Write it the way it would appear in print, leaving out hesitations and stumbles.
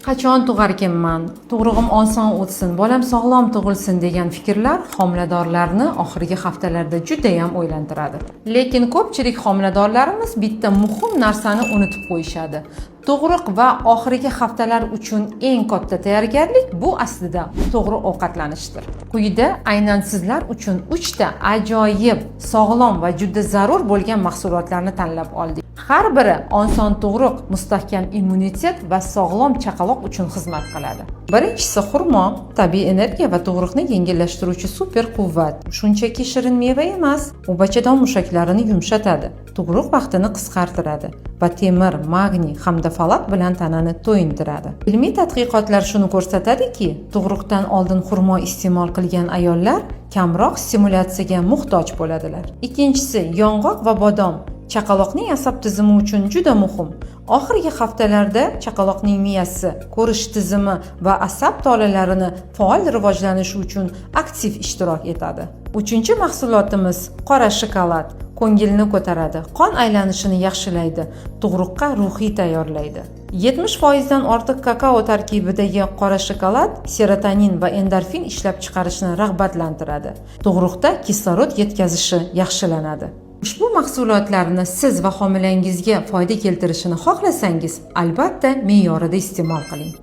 Qachon tug'arkanman, tug'rug'im oson o'tsin, bolam sog'lom tug'ilsin degan fikrlar homiladorlarni oxirgi haftalarda judayam o'ylantiradi. Lekin ko'pchilik homiladorlarimiz bitta muhim narsani unutib qo'yishadi. Tug'ruq va oxirgi haftalar uchun eng katta tayyorgarlik bu aslida to'g'ri ovqatlanishdir. Quyida aynan sizlar uchun 3 ta ajoyib, sog'lom va juda zarur bo'lgan mahsulotlarni tanlab oldik. Har biri oson tug'ruq, mustahkam immunitet va sog'lom chaqaloq uchun xizmat qiladi. Birinchisi xurmo, tabiiy energiya va tug'ruqni yengillashtiruvchi super quvvat. Shunchaki shirin meva emas, u bachadon mushaklarini yumshatadi, tug'ruq vaqtini qisqartiradi va temir, magniy hamda folat bilan tanani to'yintiradi. Ilmiy tadqiqotlar shuni ko'rsatadiki, tug'ruqdan oldin xurmo iste'mol qilgan ayollar kamroq stimulyatsiyaga muhtoj bo'ladilar. Ikkinchisi yong'oq va bodom chaqaloqning asab tizimi uchun juda muhim. Oxirgi haftalarda chaqaloqning miyasi, ko'rish tizimi va asab tolalarini faol rivojlanishi uchun aktiv ishtirok etadi. Uchinchi mahsulotimiz qora shokolad. Ko'ngilni ko'taradi, qon aylanishini yaxshilaydi, tug'ruqqa ruhiy tayyorlaydi. 70% dan ortiq kakao tarkibidagi qora shokolad serotonin va endorfin ishlab chiqarishni rag'batlantiradi. Tug'ruqda kislorod yetkazishi yaxshilanadi. Ushbu mahsulotlarni siz va homilangizga foyda keltirishini xohlasangiz, albatta me'yorida iste'mol qiling.